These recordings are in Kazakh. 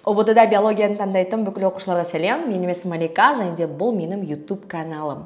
ҰБТ-да биологияны таңдайтын бүкіл оқушыларға сәлем. Менің есімім Малика, және де бұл менің YouTube каналым.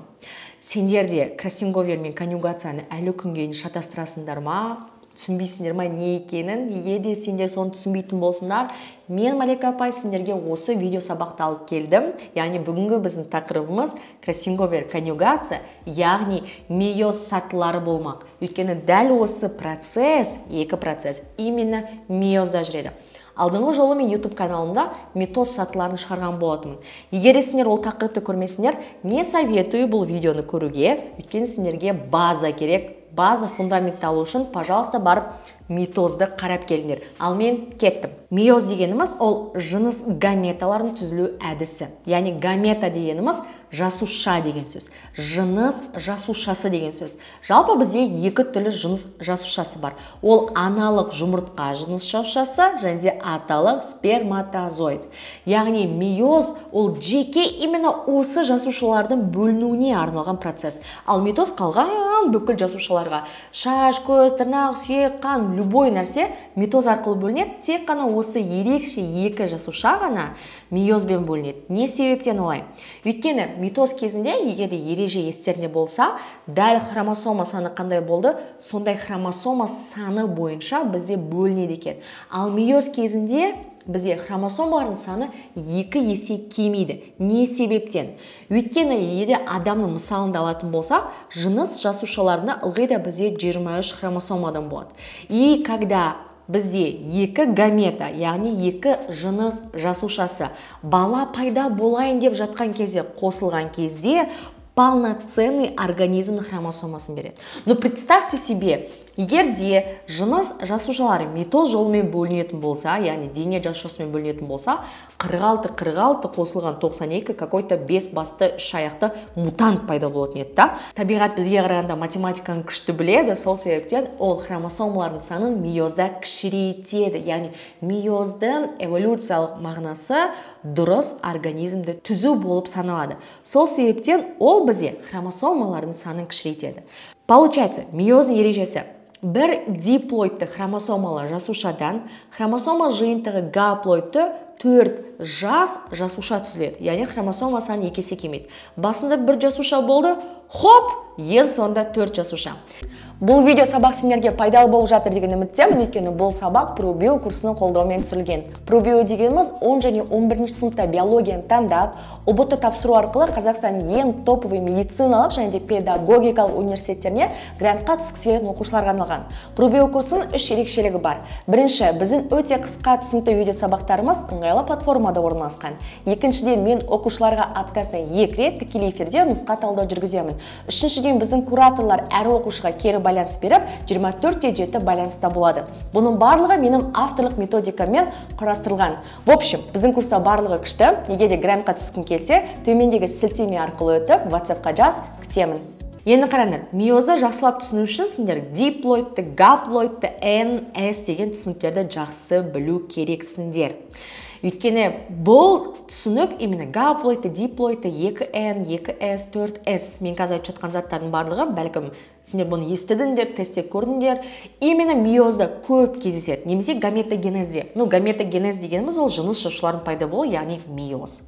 Сендер де кроссинговер мен конъюгацияны әлі күнге дейін шатастырасыңдар ма? Түсінбейсіңдер ма не екенін? Егер де сендер соны түсінбейтін болсыңдар, мен, Малика апай, сендерге осы видео сабақты алып келдім. Яғни бүгінгі біздің тақырыбымыз кроссинговер, конъюгация, яғни мейоз сатылары болмақ. Өйткені дәл осы процесс, екі процесс именно мейозда жүреді. Алдыңғы жолы мен YouTube каналымда митоз сатыларын шығарған болатынмын. Егер сендер ол тақырыпты көрмесеңдер, не советую бұл видеоны көруге, өйткені сендерге база керек, база фундаментті алу үшін, пожалуйста, барып митозды қарап келіңдер. Ал мен кеттім. Мейоз дегеніміз ол жыныс гаметаларының түзілу әдісі. Яғни гамета дегеніміз жасуша деген сөз. Жыныс жасушасы деген сөз. Жалпы бізде екі түрлі жыныс жасушасы бар. Ол аналық жұмыртқа жыныс жасушасы және де аталық сперматозоид. Яғни мейоз ол жеке именно осы жасушалардың бөлінуіне арналған процесс. Ал митоз қалған бүкіл жасушаларға, шаш, көз, тырнақ, сүйек, қан, любой нәрсе митоз арқылы бөлінеді. Тек қана осы ерекше екі жасуша ғана мейозбен бөлінеді. Не себептен олай? Өйткені митоз кезінде, егер де ереже естерінде болса, дәл хромосома саны қандай болды, сондай хромосома саны бойынша бізде бөлінеді екен. Ал мейоз кезінде бізде хромосомалардың саны екі есе кемиді. Не себептен? Өйткені егер адамның мысалында алатын болсақ, жыныс жасушаларында ылғи да бізде 23 хромосомадан болады. И когда бізде екі гамета, яғни екі жыныс жасушасы бала пайда болайын деп жатқан кезде, қосылған кезде полноценный организмнің хромосомасын береді. Но представьте себе, егер де жыныс жасушалары митоз жолымен бөлінетін болса, яғни дене жасушасымен бөлінетін болса, 46-46 қосылған 92 какой-то 5 басты 3 аяқты мутант пайда болатын еді, да? Табиғат бізге қарағанда математиканы күшті біледі, сол себептен ол хромосомалардың санын мейозда кішірейтеді. Яғни мейоздың эволюциялық мағынасы дұрыс организмді түзу болып саналады. Сол себептен ол бізде хромосомалардың санын кішірейтеді. Получается, мейоздың ережесі: бір диплоидты хромосомалы жасушадан хромосома жиынтығы гаплоидты 4 жас жасуша түзіледі. Яғни хромосома саны екі есе кемиді. Басында бір жасуша болды, хоп, ең соңында 4 жасуша. Бұл видео сабақ сендерге пайдалы болып жатыр деген үміттемін, өйткені бұл сабақ ProBio курсының қолдауымен түсірілген. ProBio дегеніміз 10 және 11 сыныпта биологияны таңдап, ҰБТ тапсыру арқылы Қазақстанның ең топовый медициналық және де педагогикалық университеттеріне грантқа түскісі келетін оқушыларға арналған. ProBio курсының үш ерекшелігі бар. Бірінші, біздің өте қысқа түсінікті видео сабақтарымыз ыңғайлы платформада орналасқан. Екіншіден, мен оқушыларға аптасына 2 рет тікелей эфирде нұсқа талдау жүргіземін. Үшіншіден, біздің кураторлар әр оқушыға кері байланыс беріп, 24/7 байланыста болады. Бұның барлығы менің авторлық методикамен құрастырылған. В общем, біздің курста барлығы күшті. Егер де грантқа түскің келсе, төмендегі сілтеме арқылы өтіп, WhatsApp-қа жаз, күтемін. Енді қараңдар, мейозды жақсылап түсіну үшін сендер диплоидты, гаплоидты, N, S деген түсініктерді жақсы білу керексіңдер. Өйткені бұл түсінік именно гаплоидты, диплоидты, 2N, 2S, 4S, мен қазір айтып жатқан заттардың барлығы, бәлкім сендер бұны естідіңдер, тестте көрдіңдер, именно мейозда көп кездеседі, немесе гаметогенезде. Ну, гаметогенез дегеніміз ол жыныс жасушаларының пайда болуы, яғни мейоз.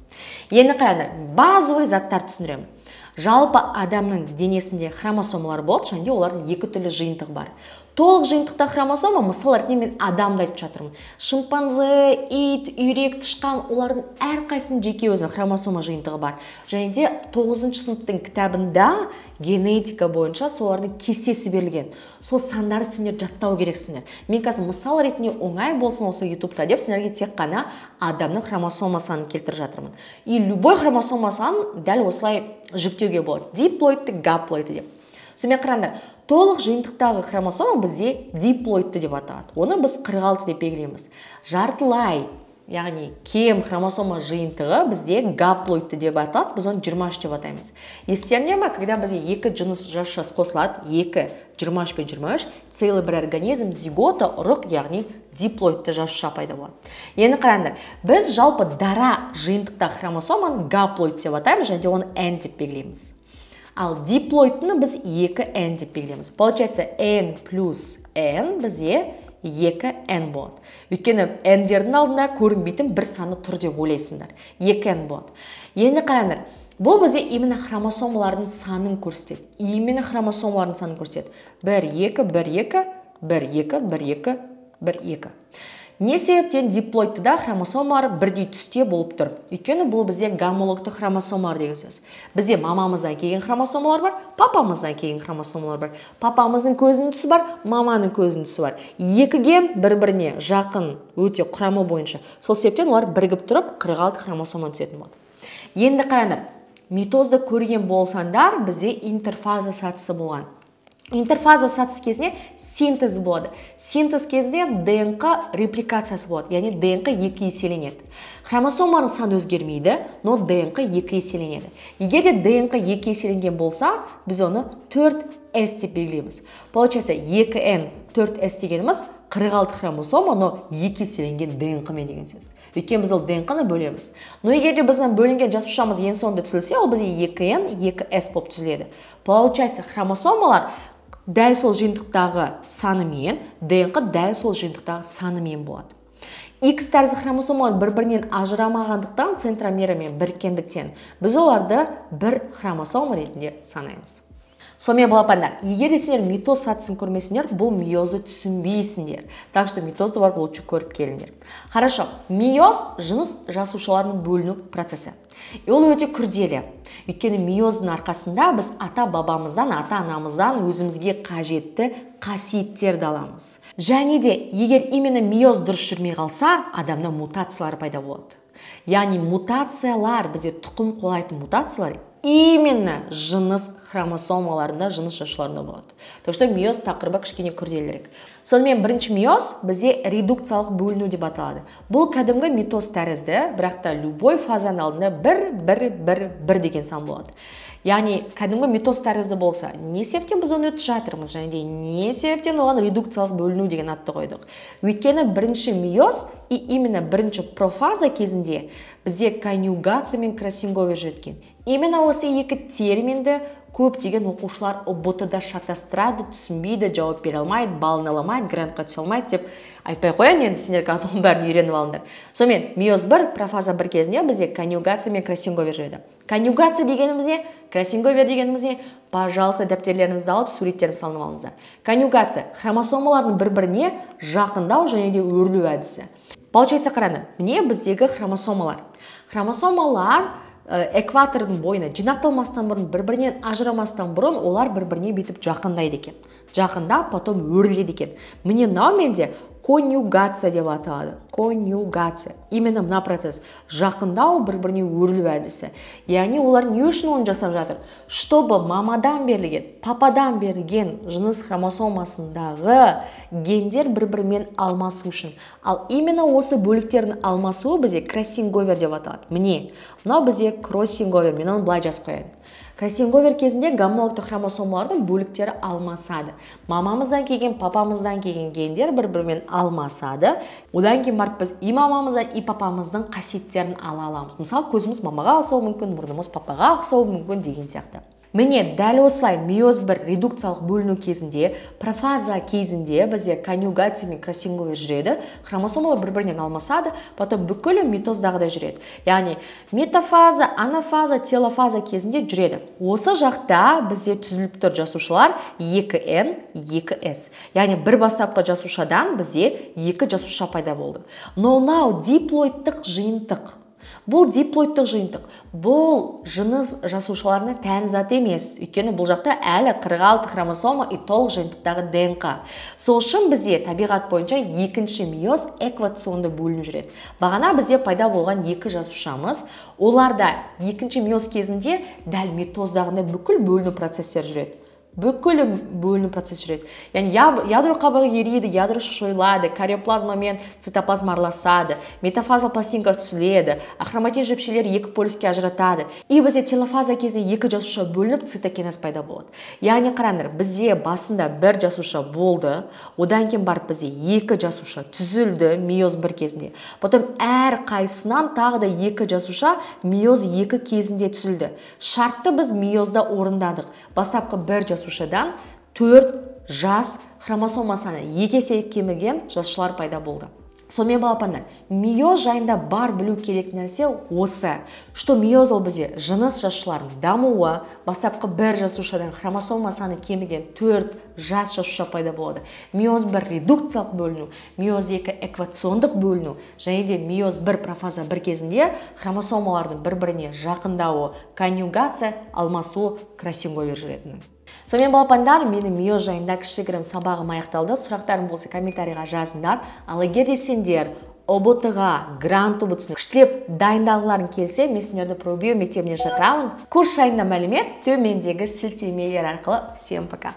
Енді қараңдар, базовый заттар түсіндіремін. Жалпы адамның денесінде хромосомалар болады, және де олардың екі түрлі жиынтығы бар. Толық жиынтықта хромосома, мысал ретінде мен адамды айтып жатырмын. Шимпанзе, ит, үйрек, тышқан, олардың әрқайсысының жеке өзінің хромосома жиынтығы бар. Және де 9 сыныптың кітабында генетика бойынша солардың кестесі берілген. Сол сандарды сендер жаттау керексіңдер. Мен қазір мысал ретінде оңай болсын осы YouTube'та деп сендерге тек қана адамның хромосома санын келтіріп жатырмын. И любой хромосома санын дәл осылай жіктеуге болады. Диплоидты, гаплоидты деп. Сонымен қараңдар, толық жиынтықтағы хромосома бізде диплоидты деп аталады. Оны біз 46 деп белгілейміз. Жартылай, яғни кем хромосома жиынтығы бізде гаплоидты деп аталады, біз оны 23 деп атаймыз. Естеріңде ма, когда бізде екі жыныс жасушасы қосылады, 2, 23 пен 23, целый бір организм, зигота, ұрық, яғни диплоидты жасуша пайда болады. Енді қараңдар, біз жалпы дара жиынтықта хромосоманы гаплоид деп атаймыз және де оны N деп белгілейміз. Ал диплоидтыны біз 2N деп белгілейміз. Получается, N плюс N бізде 2n болады. Өйткені n-дердің алдында көрінбейтін бір саны тұр деп ойлайсыңдар. 2n болады. Енді қараңдар, бұл бізде именно хромосомалардың санын көрсетеді. Именно хромосомалардың санын көрсетеді. 1, 2, 1, 2, 1, 2, 1, 2, 1, 2. Не себептен диплоидтыда хромосомалар бірдей түсте болып тұр? Өйткені бұл бізде гомологты хромосомалар деген сөз. Бізде мамамыздан келген хромосомалар бар, папамыздан келген хромосомалар бар. Папамыздың көзінің түсі бар, маманың көзінің түсі бар. Екі ген бір-біріне жақын, өте құрамы бойынша. Сол себептен олар бірігіп тұрып 46 хромосома түсетін болады. Енді қараңдар, митозды көрген болсаңдар, бізде интерфаза сатысы болған. Интерфаза сатысы кезінде синтез болады. Синтез кезінде ДНК репликациясы болады. Яғни ДНК екі еселенеді. Хромосомалардың саны өзгермейді, но ДНК екі еселенеді. Егер де ДНК екі еселенген болса, біз оны 4S деп белгілейміз. Получается 2N 4S дегеніміз 46 хромосома, но екі еселенген ДНК-мен деген сөз. Өйткені біз ол ДНК-ны бөлеміз. Но егер де біздің бөлінген жасушамыз ең соңында түзілсе, ол бізге 2N 2S болып түзіледі. Получается, хромосомалар дәл сол жиынтықтағы санымен, ДНК дәл сол жиынтықтағы санымен болады. X тәрізді хромосомалар бір-бірінен ажырамағандықтан, центромерамен біріккендіктен, біз оларды бір хромосома ретінде санаймыз. Сонымен, балапандар, егер де сендер митоз сатысын көрмесеңдер, бұл мейозды түсінбейсіңдер. Так что митозды барып лучше көріп келіңдер. Хорошо, мейоз жыныс жасушаларының бөліну процесі. И ол өте күрделі. Өйткені мейоздың арқасында біз ата-бабамыздан, ата-анамыздан өзімізге қажетті қасиеттерді аламыз. Және де егер именно мейоз дұрыс жүрмей қалса, адамда мутациялар пайда болады. Яғни мутациялар, бізде тұқым қуалайтын мутациялар именно жыныс хромосомаларында, жыныс жасушаларында болады. Так что мейоз тақырыбы кішкене күрделірек. Сонымен, бірінші мейоз бізде редукциялық бөліну деп аталады. Бұл кәдімгі митоз тәрізді, бірақ та любой фазаның алдында 1, 1, 1, 1 деген сан болады. Яғни кәдімгі митоз тәрізді болса, не себептен біз оны өтіп жатырмыз, және де не себептен оған редукциялық бөліну деген атты қойдық? Өйткені бірінші мейоз и именно бірінші профаза кезінде бізде конъюгация мен кроссинговер жеткен. Именно осы екі терминді көптеген оқушылар ҰБТ-да шатастырады, түсінбейді, жауап бере алмайды, балын ала алмайды, грантқа түсе алмайды деп айтпай қояйын, енді сендер қазір оның бәрін үйреніп алыңдар. Сонымен, мейоз 1, профаза 1 кезінде бізде конъюгация мен кроссинговер жүреді. Конъюгация дегеніміз не? Кроссинговер дегеніміз не? Пожалуйста, дәптерлеріңізді алып, суреттерін салынып алыңыздар. Конъюгация хромосомалардың бір-біріне жақындау және де өрілу әдісі. Получается, қараңдар, міне біздегі хромосомалар. Хромосомалар экватордың бойына жинақталмастан бұрын, бір-бірінен ажырамастан бұрын олар бір-біріне бүйтіп жақындайды екен. Жақындап, потом өріледі екен. Міне мынау менде конъюгация деп аталады. Конъюгация. Именно мына процесс. Жақындау, бір-біріне өрілу әдісі. Яғни олар не үшін оны жасап жатыр? Чтобы мамадан берілген, пападан берілген жыныс хромосомасындағы гендер бір-бірімен алмасу үшін. Ал именно осы бөліктердің алмасуы бізде кроссинговер деп аталады. Міне, мынау бізде кроссинговер. Мен оны былай жазып қояйын. Кроссинговер кезінде гомологты хромосомалардың бөліктері алмасады. Мамамыздан келген, папамыздан келген гендер бір-бірімен алмасады. Одан кейін барып біз и мамамыздан, и папамыздың қасиеттерін ала аламыз. Мысалы, көзіміз мамаға ұқсауы мүмкін, мұрнымыз папаға ұқсауы мүмкін деген сияқты. Міне, дәл осылай мейоз 1 редукциялық бөліну кезінде, профаза кезінде бізде конъюгация мен кроссинговер жүреді, хромосомалар бір-бірінен алмасады, потом бүкілі митоздағыдай жүреді. Яғни метафаза, анафаза, телофаза кезінде жүреді. Осы жақта бізде түзіліп тұр жасушалар 2N, 2S. Яғни бір бастапқы жасушадан бізде екі жасуша пайда болды. Но мынау диплоидтық жиынтық. Бұл диплоидтық жиынтық. Бұл жыныс жасушаларына тән зат емес. Өйткені бұл жақта әлі 46 хромосома и толық жиынтықтағы ДНК. Сол үшін бізде табиғат бойынша екінші мейоз эквационды бөліну жүреді. Бағана бізде пайда болған екі жасушамыз, оларда екінші мейоз кезінде дәл митоздағындай бүкіл бөліну процестері жүреді. Бүкіл бөліну процесі жүреді. Яғни ядро қабығы ериді, ядро шошойлады, кариоплазма мен цитоплазма араласады, метафаза пластинкасы түзіледі, ахроматин жіпшелері екі полюске ажыратады. И бізде телофаза кезінде екі жасуша бөлініп, цитокинез пайда болады. Яғни қараңдар, бізде басында бір жасуша болды, одан кейін барып бізде екі жасуша түзілді мейоз 1 кезінде. Потом әр қайсынан тағы да екі жасуша мейоз 2 кезінде түзілді. Шартты біз мейозда орындадық. Бастапқы бір жасушадан 4 жас хромосома саны 2 есе кеміген жасушалар пайда болды. Сонымен, балапандар, мейоз жайында бар білу керек нәрсе осы, что мейоз ол бізде жыныс жасушаларының дамуы, бастапқы бір жасушадан хромосома саны кеміген 4 жас жасуша пайда болады. Мейоз 1 редукциялық бөліну, мейоз 2 эквациондық бөліну, және де мейоз 1 профаза 1 кезінде хромосомалардың бір-біріне жақындауы, конъюгация, алмасуы, кроссинговер жүретіні. Сонымен, балапандар, менің мейоз жайында кішігірім сабағым аяқталды. Сұрақтарың болса, комментарийға жазыңдар. Ал егер де сендер ҰБТ-ға, грант ҰБТ-сына күштілеп дайындалғыларың келсе, мен сендерді Пробио мектебіне шақырамын. Курс жайында мәлімет төмендегі сілтемелер арқылы. Всем пока!